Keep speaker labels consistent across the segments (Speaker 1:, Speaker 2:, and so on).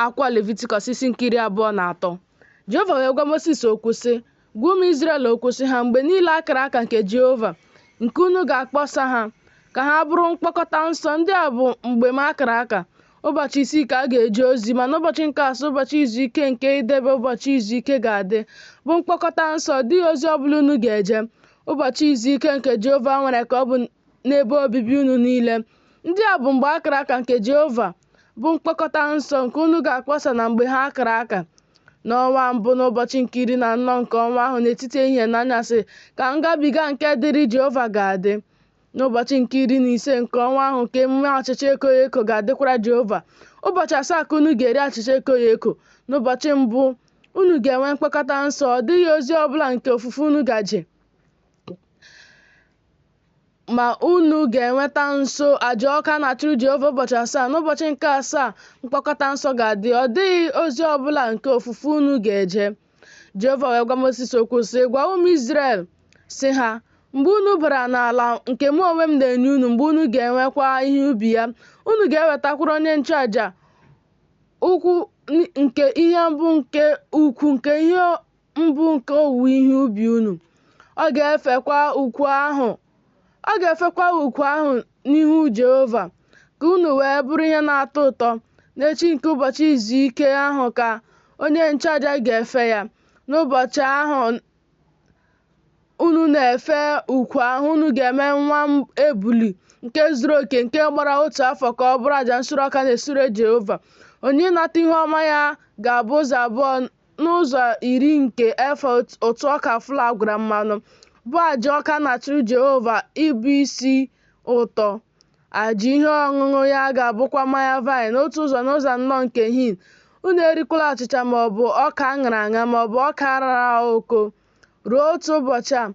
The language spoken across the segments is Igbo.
Speaker 1: Akwụkwọ Levitikọs isi nke 23. Jehova wee gwa Mosis okwu sị, Gwa ụmụ Izrel okwu sị ha, Mgbe niile a kara aka nke Jehova, nke unu ga-akpọsa ha, ka ha bụrụ mkpọkọta nsọ. Ndị a bụ mgbe m akara aka. Ụbọchị isii ka a ga-eje ozi, ma n'ụbọchị nke asaa, ụbọchị izu ike nke idebe ụbọchị izu ike ga-adị, bụ mkpọkọta nsọ, ọ dịghị ozi ọ bụla unu ga-eje. Ụbọchị izu ike nke Jehova nwere ka ọ bụ n'ebe obibi unu niile. Ndị a bụ mgbe akara aka nke Jehova, bụ mkpọkọta nsọ nke unu ga-akpọsa na mgbe ha akara aka. N'ọnwa mbụ, n'ụbọchị nke 14 nke ọnwa ahụ, n'etiti ehihie na anyasị, ka ngabiga nke dịrị Jehova ga-adị. N'ụbọchị nke 15 nke ọnwa ahụ ka emume achịcha ekoghị eko ga-adịkwara Jehova. Ụbọchị asaa ka unu ga-eri achịcha ekoghị eko. N'ụbọchị mbụ unu ga-enwe mkpọkọta nsọ, ọ dịghị ozi ọbụla nke ofufe unu gaje. Ma unu ga-eweta nso aja ọkụ a na-achụrụ Jehova ụbọchị asaa. N'ụbọchị nke asaa mkpọkọta nsọ ga-adị, ọ dịghị ozi ọbụla nke ofufe unu ga-eje. Jehova wee gwa Mosis okwu sị, Gwa ụmụ Izrel sị ha, Mgbe unu bara n'ala nke mụ onwe m na-enye unu, mgbe unu ga-ewekwa ihe ubi ya, unu ga-ewetakwara onye nchụaja ukwu nke ihe mbụ nke ukwu nke ihe mbụ nke owuwe ihe ubi unu. Ọ ga-efekwa ukwu ahụ n'ihu Jehova, ka unu wee bụrụ ihe na-atọ ụtọ. N'echi nke ụbọchị izu ike ahụ ka onye nchụaja ga-efe ya. N'ụbọchị ahụ unu na-efe ukwu ahụ, unu ga-eme nwa ebule nke zuru oke nke gbara otu afọ ka ọ bụrụ aja nsure ọkụ a na-esure Jehova. Onyinye ịnata ihu ọma ya ga-abụ ụzọ abụọ n'ụzọ iri nke efa ụtụ ọka flọ a gwara mmanụ, bụ aja ọka a na-achụrụ Jehova ịbụ isi ụtọ. Aja ihe ọṅụṅụ ya ga-abụkwa mmanya vaịn, otu ụzọ n'ụzọ anọ nke hin. Unu erikwala achịcha ma ọ bụ ọka a ṅara aṅa ma ọ bụ ọka rara oko ruo otu ụbọchị a,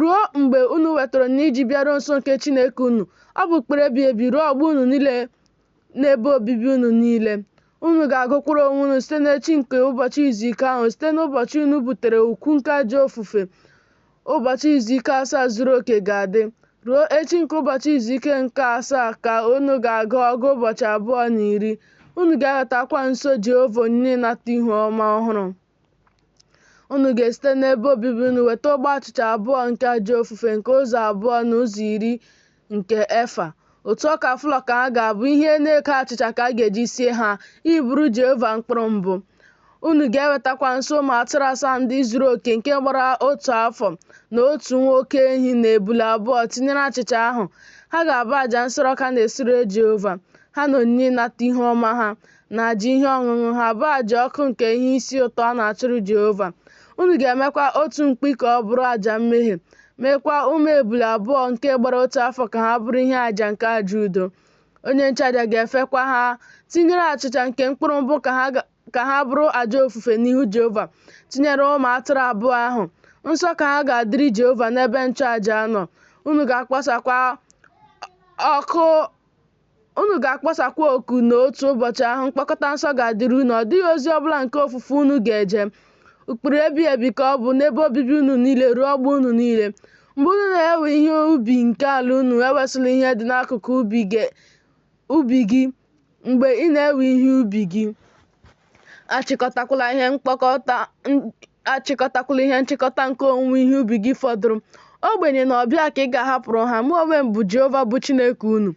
Speaker 1: ruo mgbe unu wetara onyinye iji bịaruo nso nke Chineke unu. Ọ bụ ụkpụrụ ebighị ebi ruo ọgbọ unu niile n'ebe obibi unu niile. Unu ga-agụkwara onwe unu site n'echi nke ụbọchị izu ike ahụ, site n'ụbọchị unu butere ukwu nke aja ofufe. Ụbọchị izu ike asaa zuru oke ga-adị. Ruo echi nke ụbọchị izu ike nke asaa ka unu ga-agụ ọgụ ụbọchị 20. Unu ga-ewetakwa nso Jehova onyinye ịnata ihu ọma ọhụrụ. Unu ga-esite n'ebe obibi unu weta ogbe achịcha abụọ nke aja ofufe nke ụzọ abụọ n'ụzọ iri nke efa. Ụtụ ọka flọ ka ha ga-abụ, ihe na-eko achịcha ka a ga-eji sie ha, iburu Jehova mkpụrụ mbụ. Unu ga-ewetakwa nso ụmụ atụrụ asaa ndị zuru oke nke gbara otu afọ na otu nwa oke ehi na ebule abụọ tinyere achịcha ahụ. Ha ga-abụ aja nsure ọkụ a na-esure Jehova, ha na onyinye ịnata ihu ọma ha, na aja ihe ọṅụṅụ ha, bụ aja ọkụ nke ihe isi ụtọ a na-achụrụ Jehova. Unu ga-emekwa otu mkpi ka ọ bụrụ aja mmehie, meekwa ụmụ ebule abụọ nke gbara otu afọ ka ha bụrụ ihe aja nke aja udo. Onye nchụaja ga-efekwa ha tinyere achịcha nke mkpụrụ mbụ ka ha bụrụ aja ofufe n'ihu Jehova, tinyere ụmụ atụrụ abụọ ahụ. Nsọ ka ha ga-adịrị Jehova n'ebe nchụaja nọ. Unu ga-akpọsakwa oku n'otu ụbọchị ahụ mkpọkọta nsọ ga-adịrị unu. Ọ dịghị ozi ọbụla nke ofufe unu ga-eje. Ụkpụrụ ebighị ebi ka ọ bụ n'ebe obibi unu niile ruo ọgbọ unu niile. Mgbe unu na-ewe ihe ubi nke ala unu, ewesịla ihe dị n'akụkụ ubi gị mgbe ị na-ewe ihe ubi gị. Achịkọtakwala ihe nchịkọta nke owuwe ihe ubi gị fọdụrụ. Ogbenye na ọbịa ka ị ga-ahapụrụ ha. Mụ onwe m bụ Jehova bụ Chineke unu.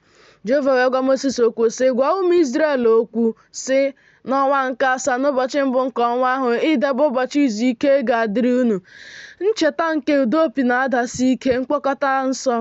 Speaker 1: Jehova wee gwa Mosis okwu sị, Gwa ụmụ Izrel okwu sị, N'ọnwa nke asaa, n'ụbọchị mbụ nke ọnwa ahụ, idebe ụbọchị izu ike ga-adịrị unu. Ncheta nke ụda opi na-adasi ike, mkpọkọta nsọ.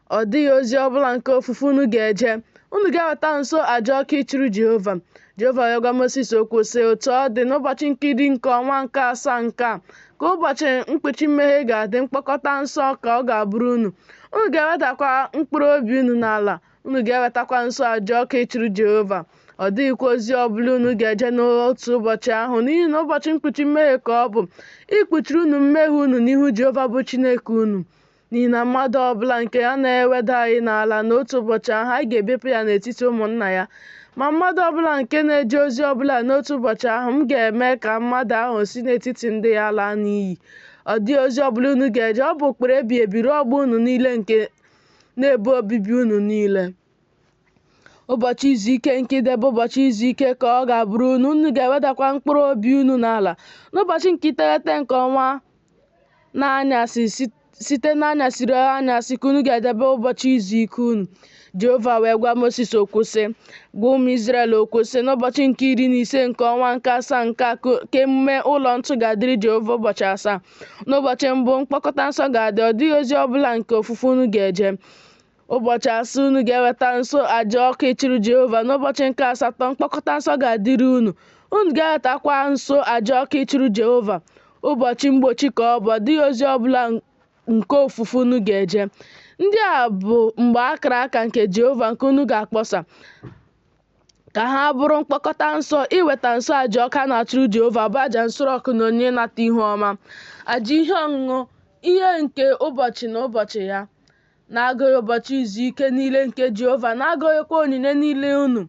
Speaker 1: Ọ dịghị ozi ọbụla nke ofufe unu ga-eje. Unu ga-eweta nso aja ọkụ ịchụrụ Jehova. Jehova wee gwa Mosis okwu sị, Otu ọ dị, n'ụbọchị nke iri nke ọnwa nke asaa nke a, ka ụbọchị mkpuchi mmehie ga-adị, mkpọkọta nsọ ka ọ ga-abụrụ unu. Unu ga-ewedakwa mkpụrụ obi unu n'ala, unu ga-ewetakwa nso aja ọkụ ịchụrụ Jehova. Ọ dịghịkwa ozi ọbụla unu ga-eje n'otu ụbọchị ahụ, n'ihi na ụbọchị mkpuchi mmehie ka ọ bụ, ikpuchiri unu mmehie unu n'ihu Jehova bụ Chineke unu. N'ihi na mmadụ ọbụla nke a na-ewedaghị n'ala n'otu ụbọchị ahụ, a ga-ebipụ ya n'etiti ụmụnna ya. Ma mmadụ ọbụla nke na-eje ozi ọbụla n'otu ụbọchị ahụ, m ga-eme ka mmadụ ahụ si n'etiti ndị ya laa n'iyi. Ọ dịghị ozi ọbụla unu ga-eje, ọ bụ ụkpụrụ ebighị ebi ruo ọgbọ unu niile nke n'ebe obibi unu niile. Ụbọchị izu ike nke idebe ụbọchị izu ike ka ọ ga-abụrụ unu, unu ga-ewedakwa mkpụrụ obi unu n'ala. N'ụbọchị nke iteghete nke ọnwa n'anyasị, site n'anyasị ruo anyasị ka unu ga-edebe ụbọchị izu ike unu. Jehova wee gwa Mosis okwu sị, Gwa ụmụ Izrel okwu sị, N'ụbọchị nke 15 nke ọnwa nke asaa nke a ka emume ụlọ ntụ ga-adịrị Jehova ụbọchị asaa. N'ụbọchị mbụ, mkpọkọta nsọ ga-adị, ọ dịghị ozi ọ bụla nke ofufe unu ga-eje. Ụbọchị asaa unu ga-eweta nso aja ọkụ ịchụrụ Jehova. N'ụbọchị nke asatọ, mkpọkọta nsọ ga-adịrị unu. Unu ga-ewetakwa nso aja ọkụ ịchụrụ Jehova. Ụbọchị mgbochi ka ọ bụ, ọ dịghị ozi ọ bụla nke ofufe unu ga-eje. Ndị a bụ mgbe a kara aka nke Jehova nke unu ga-akpọsa, ka ha bụrụ mkpọkọta nsọ iweta nso aja ọkụ a na-achụrụ Jehova, bụ aja nsure ọkụ na onyinye ịnata ihu ọma, aja ihe ọṅụṅụ, ihe nke ụbọchị na ụbọchị ya, na-agụghị ụbọchị izu ike niile nke Jehova, na-agụghịkwa onyinye niile unu,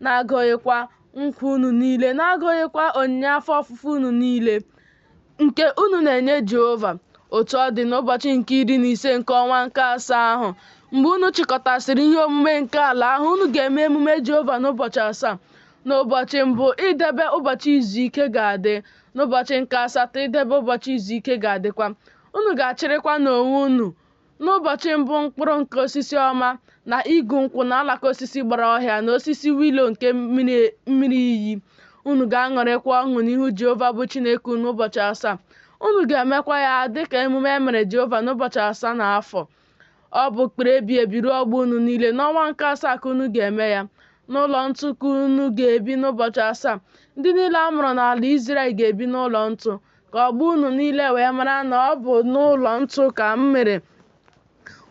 Speaker 1: na-agụghịkwa nkwa unu niile, na-agụghịkwa onyinye afọ ofufo unu niile nke unu na-enye Jehova. Otu ọ dị, n'ụbọchị nke 15 nke ọnwa nke asaa ahụ, mgbe unu chịkọtasịrị ihe omume nke ala ahụ, unu ga-eme emume Jehova n'ụbọchị asaa. N'ụbọchị mbụ, idebe ụbọchị izu ike ga-adị, n'ụbọchị nke asatọ, idebe ụbọchị izu ike ga-adịkwa. Unu ga-achịrịkwa n'onwe unu n'ụbọchị mbụ mkpụrụ nke osisi ọma, na igu nkwụ, na alaka osisi gbara ọhịa, na osisi wilo nke mmiri iyi. Unu ga-aṅụrịkwa ọṅụ n'ihu Jehova bụ Chineke unu ụbọchị asaa. Unu ga-emekwa ya dị ka emume e mere Jehova n'ụbọchị asaa n'afọ. Ọ bụ ụkpụrụ ebighị ebi ruo ọgbọ unu niile. N'ọnwa nke asaa ka unu ga-eme ya. N'ụlọ ntụ ka unu ga-ebi n'ụbọchị asaa. Ndị niile a mụrụ n'ala Izrel ga-ebi n'ụlọ ntụ, ka ọgbọ unu niile wee mara na ọ bụ n'ụlọ ntụ ka m mere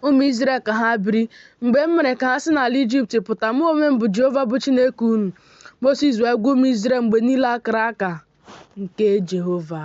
Speaker 1: ụmụ Izrel ka ha biri, mgbe m mere ka ha si n'ala Ijipt pụta. Mụ onwe m bụ Jehova bụ Chineke unu. Mosis wee gwa ụmụ Izrel mgbe niile a kara aka nke Jehova.